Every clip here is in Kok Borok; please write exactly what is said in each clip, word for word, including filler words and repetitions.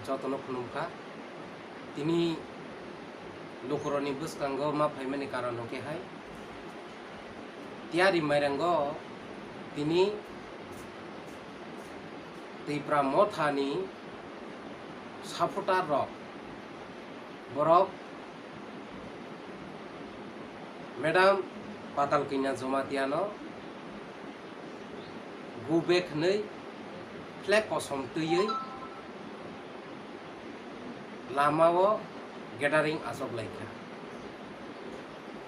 Jotono khulumkha. Tini lukurokni bwskango ma phaimani karon hwnkhe hai, Tiyari Mairango tini Tipra Mothani supporter rok, borok Madam Patal Kanya Jamatia no go back hwnwi flag kosom twiwi lama o gathering achuk lai kha.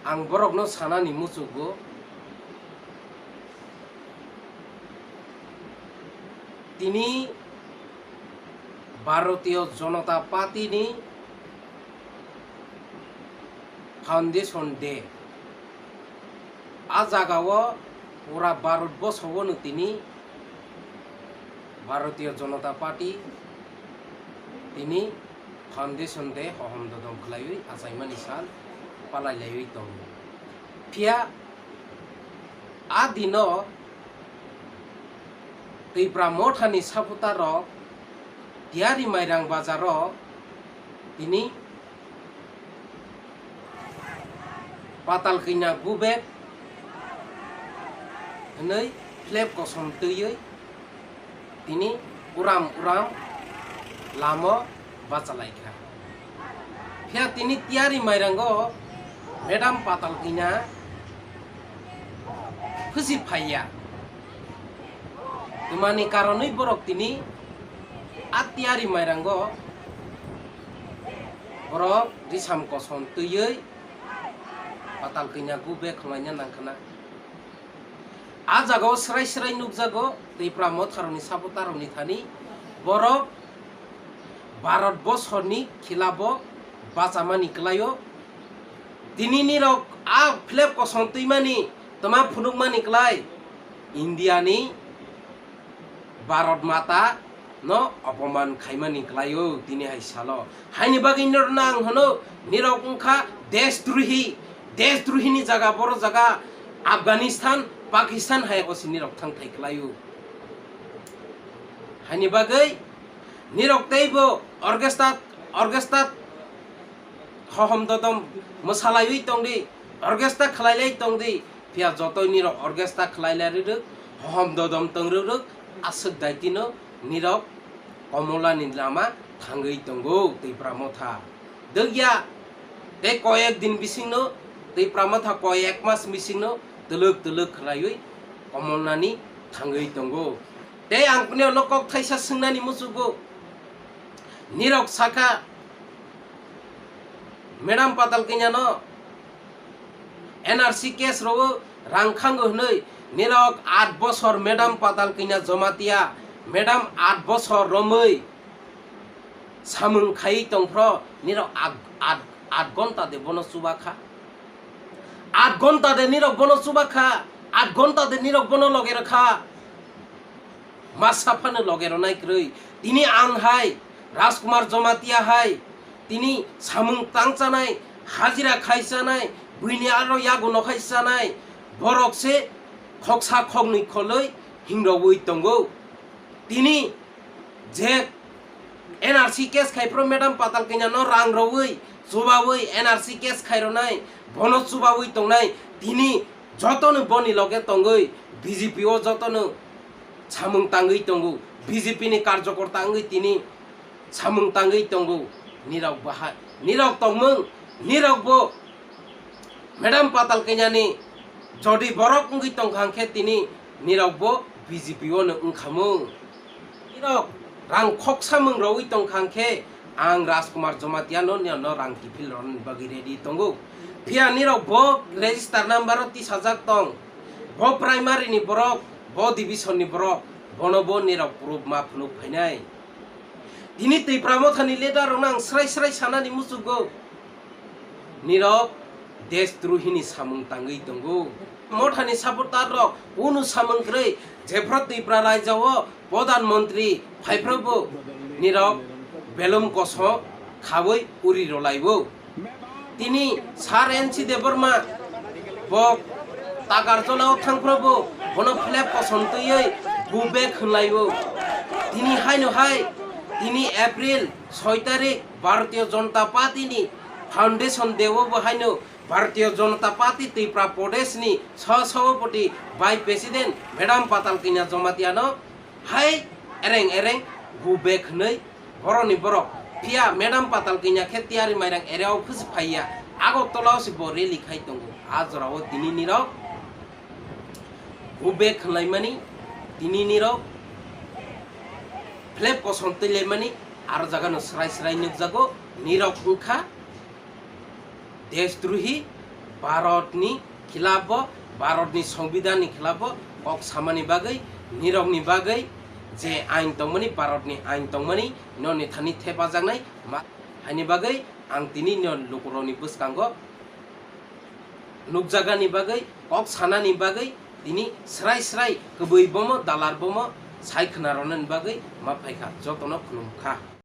Ang borok no sanani muchukgo, tini Bharatiya Janata Party ni Foundation Day. A jaga o pura Bharat boso o no tini Bharatiya Janata Party tini Foundation Day hohom dodom khlaiwi achaimani sal palai laiwi tongo. Phiya a dino Tipra Mothani supporter rok Tiyari Mairang bazar o tini Patal Kanya go back hwnwi flag kosom twiwi tini uram uram lama o bachalaikha. Phiya tini Tiyari Mairango Madam Patal Kanya phusi phaiya. Twmani karonwi borok tini a Tiyari Mairango borok risam kosom twiwi Patal Kanya go back khwlaina nangkhwna. A jagao srai srai nukjago Tipra Motharokni supporterrokni thani borok Bharat bosorni khilabo bachamani kwlaio. Tini nirok a flag kosom twimani twma phunukmani kwlai Indiani Bharat Mata no opoman khaimani kwlaio tini hai salo. Haini bagwi norno ang hwno, nirok wngkha deshdrohi, deshdrohini jaga, boro jaga Afghanistan, Pakistan hai osi nirok thang thai kwlaio. Haini bagwi nirok teibo orchestra, orchestra hohom dodom mwsalaiwi tongdi, orchestra khwlailai tongdi, phiya jotoi nirok orchestra khwlailai rwrwk, hohom dodom tong rwrwk, aswk daitino nirok komolani lama thangwi tongo Tipra Motha. Dwkya tei koyek din bisingno, Tipra Motha koyek mas bisingno twlwk twlwk khwlaiwi komolnani thangwi tongo. Tei ang pwnio no kok thaisa swngnani muchugo, nirok sakha, Madam Patal Kanya no N R C case rwo rang khango hwnwi nirok aat bosor Madam Patal Kanya Jamatia, Madam aat bosor romwi samung khaiwi tongphro nirok aat, aat, aat gonta de bono chuba kha. Aat gonta de nirok bono chuba kha, aat gonta de nirok bono loge rwkha. Masa phano loge rwnai kwrwi. Tini ang hai, Rajkumar Jamatia hai, tini samung tang chanai, hajira khai chanai, buini aro yago no khai chanai, borok se khoksa khoknwi kholwi hingrogwi tongo. Tini je N R C case khai phro Madam Patal Kanya no rang rogwi, chubawi N R C case khai rwnai, bono chubawi tongnai, tini jotono boni loge tongwi B J P o jotono samung tangwi tongo, B J P ni karjokorta wngwi tini samung tangwi tongo. Nirok bahai, nirok tongmung, nirok bo Madam Patal Kanyani jodi borok wngwi tongkha hwnkhe tini nirok bo B J P o no wngkhamung. Nirok rang khoksa mung rogwi tongkha hwnkhe ang Rajkumar Jamatia no, no rang kiphil rwnani bagwi ready tongo. Phiya nirok bo register number o tisajak tong. Bo primary ni borok, bo division ni borok, bono bo nirok proof ma phunuk phainai. Tini Tipra Mothani leader rokno ang srai srai sanani muchugo. Nirok deshdrohini samung tangwi tongo. Mothani supporter rok kunu samung kwrwi, jephru Tipra raijao Pradhan Mantri phaiphrubo nirok belum koso khawi uri rwlaibo. Tini Sir N C Debbarma bo Takarjala o thangphrubo bono flag kosom twiwi go back hwnlaibo. Tini haino hai Tini April soi tarik Bharatiya Janata Party ni Foundation Day o bo haino Bharatiya Janata Party Tripura Pradesh ni sah sabhapati Vice President Madam Patal Kanya Jamatia no hai ereng ereng go back hwnwi borok ni borok. Phiya Madam Patal Kanya khe tiyari mairang area o phwswk phaiya, Agartala o se bo rally khai tongo. A jora o tini nirok go back hwnlaimani, tini nirok flag kosom twilaimani, aro jaga no srai srai nukjago, nirok wngkha deshdrohi, Bharat ni khilaf o, Bharat ni Songbidan ni khilaf o kok samani bagwi, nirok ni bagwi je ain tongmani, Bharat ni ain tongmani, no ni thani thepajaknai ma-, haini bagwi ang tini no lukurok ni bwskango nukjagani bagwi, kok sanani bagwi tini srai srai kwbwi bomo, dalar bomo sai khwna rwnani bagwi ma phaikha, jotono khulumkha.